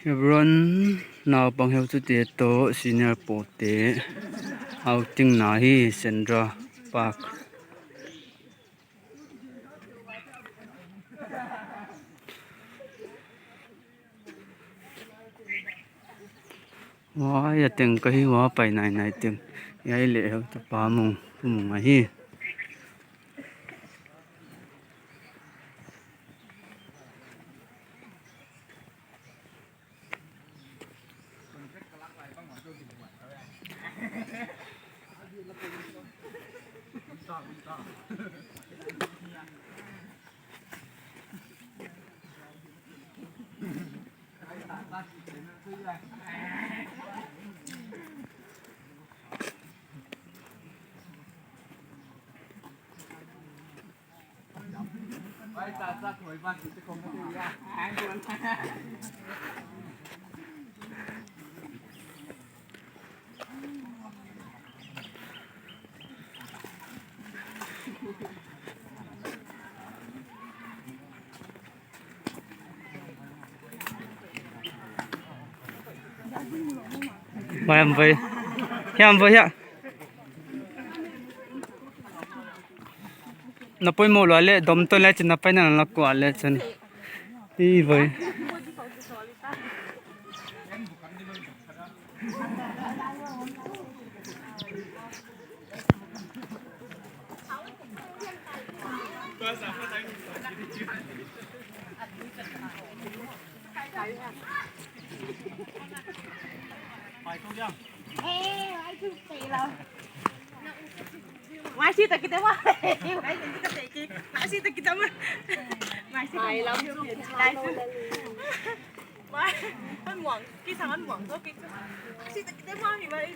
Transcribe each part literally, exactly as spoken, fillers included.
Hebron naupang heutute toh senior pawlte outing na hi Sandra Park. Huai a teng ka hi ua, pai nainai teng. Hiai leh heutu pa mung, mung ahi. Vai, hiam vai. Hiam vai, hiam. Na poimoh lua leh, dom toh leh chin na pai na la kua leh chin. I vai. Mai si ta kita ma. Mai si ta kita ma. Mai si ta kita ma. Mai si ta kita ma. Mai, an muang, ki sang an muang, so ki. Mai si ta kita ma ni mai.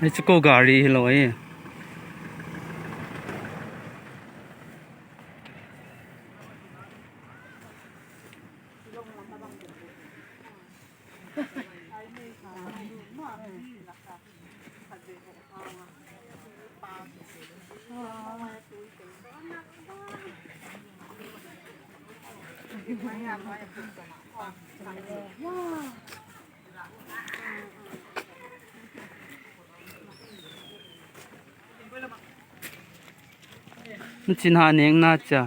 Hiai chu kou gari hilou e. Chin ha neng na cha.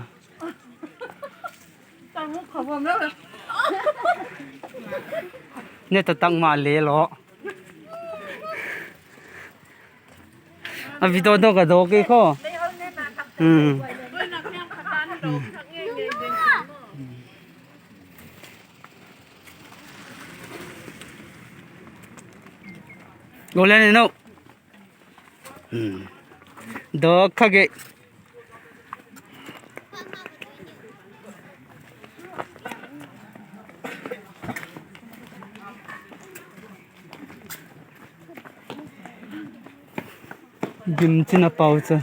Ne ta tak ma le lo. A video do ka do ke ko. Hmm. Go le ne no. Hmm. Dawk kha ge. Gim chin a pau cha.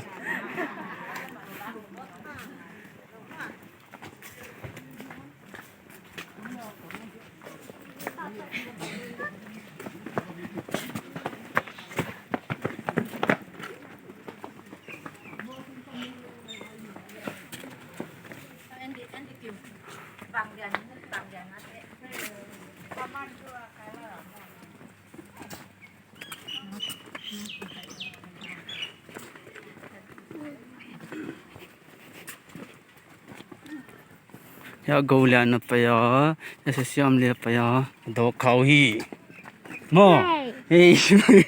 Ya go lian na pa ya, ya se siam le pa ya, do khau hi. Mo. Hey. Hey.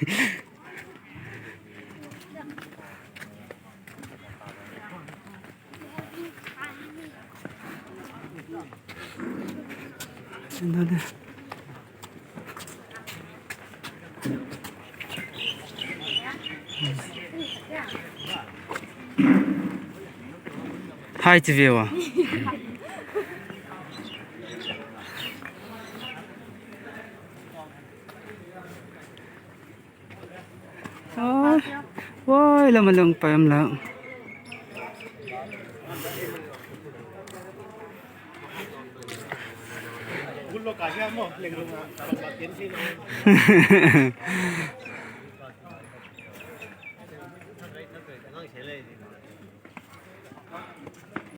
Hai chi ve ua. Oi, oi, lam a leng pai om la.